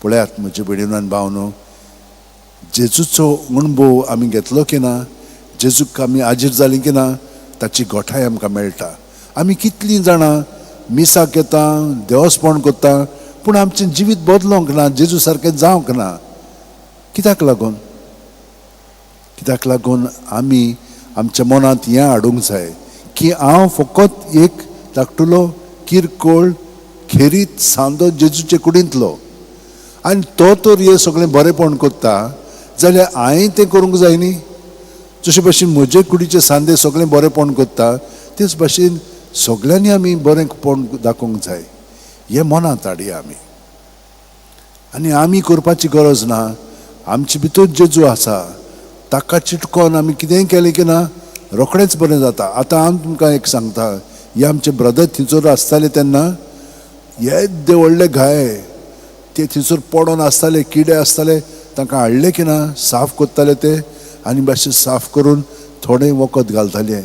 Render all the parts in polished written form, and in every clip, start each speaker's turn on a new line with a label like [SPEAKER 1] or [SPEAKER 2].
[SPEAKER 1] पळयात म्हजे भयणीन आनी भावनो, जेजूचो अणभव आमी घेतलो की ना, जेजूक आमी हाजीर जालीं की ना, ताची गोठाय आमकां मेळटा. आमी कितलीं जाणां मिसाक येता, देवस्पण करता, पूण आमचें जिवीत बदलोंक ना, जेजू सारकें जावंक ना. कित्याक लागून? कित्याक लागून आमी आमच्या मनांत हें हाडूंक जाय की हांव फकत एक धाकटुलो किरकोळ खेरीत सांदो जेजूचे कुडींतलो, आनी तो तर हें सगळें बरेंपण करता जाल्यार हांवें तें करूंक जाय न्ही. जशे भाशेन म्हजे कुडीचे सांदे सगळें बरेंपण करता, तेच भाशेन सगळ्यांनी आमी बरेंपण दाखोवंक जाय. हें मनांत हाडया आमी. आनी आमी करपाची गरज ना. आमचे भितर जेजू आसा, ताका चिटकोन आमी कितेंय केलें की ना रोखडेंच बरें जाता. आतां हांव तुमकां एक सांगता, हे आमचे ब्रदर थंयसर आसताले तेन्ना येद्दे व्हडले घाये ते थंयसर पडोन आसताले, किडे आसताले, तांकां हाडले की ना साफ करताले ते, आनी मातशें साफ करून थोडें वखद घालताले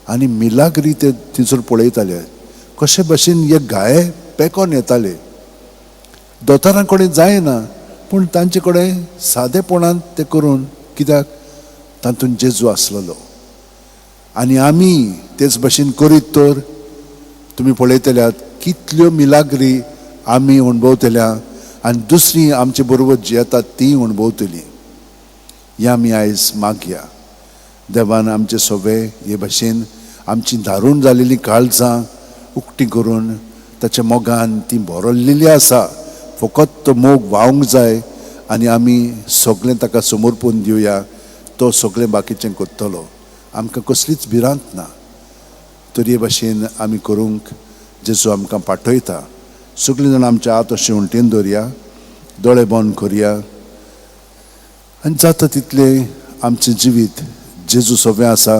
[SPEAKER 1] आनी मिलाग्री ते थंयसर पळयताले कशे भाशेन हे घाये पेकोन येताले. दोतोरां कडेन जायना, पूण तांचे कडेन सादेपणान ते करून, कित्याक तातूंत जेजू आसलेलो. आनी आमी तेच भाशेन करीत तर तुमी पळयतल्यात कितल्यो मिलाग्री आमी अणभवतल्या आनी दुसरी आमचे बरोबर जी येतात ती अणभवतली. हें आमी आयज मागया. देवान आमचे सोवे हे भाशेन आमची धारून जालेली काळजां उक्ती करून ताच्या मोगान ती भरलेली आसा. फकत तो मोग व्हांवंक जाय आनी आमी सगळें ताका समर्पून दिवया. तो सगळें बाकीचें करतलो, आमकां कसलीच भिरांत ना. तर हे भाशेन आमी करूंक जेजू आमकां पाठयता. सगळीं जाणां आमच्या हात अशें उंटेन दवरया, दोळे बंद करया आनी जाता तितलें आमचें जिवीत जेजू सोवें आसा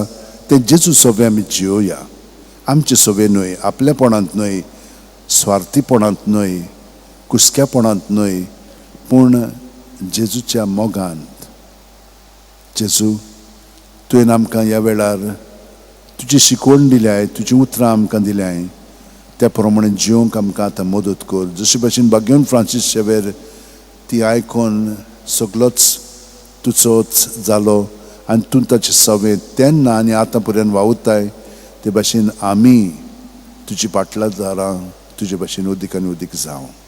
[SPEAKER 1] तें जेजू सोवें आमी जियोया. आमचें सोवें न्हय, आपलेपणांत न्हय, स्वार्थीपणांत न्हय, कुसक्यापणांत न्हय, पूण जेजूच्या मोगांत. जेजू, तुवें आमकां ह्या वेळार तुजी शिकवण दिल्याय, तुजी उतरां आमकां दिल्याय, त्या प्रमाणे जिवंक आमकां आतां मदत कर. जशे भाशेन भाग्यवन फ्रांसीस शेवेर ती आयकोन सगलोच तुजोच जालो आनी तूं ताचे सवे तेन्ना आनी आतां पर्यंत वावुरताय, ते भाशेन आमी तुजी पाटलादारां तुजे भाशेन उदीक आनी उदीक जावं.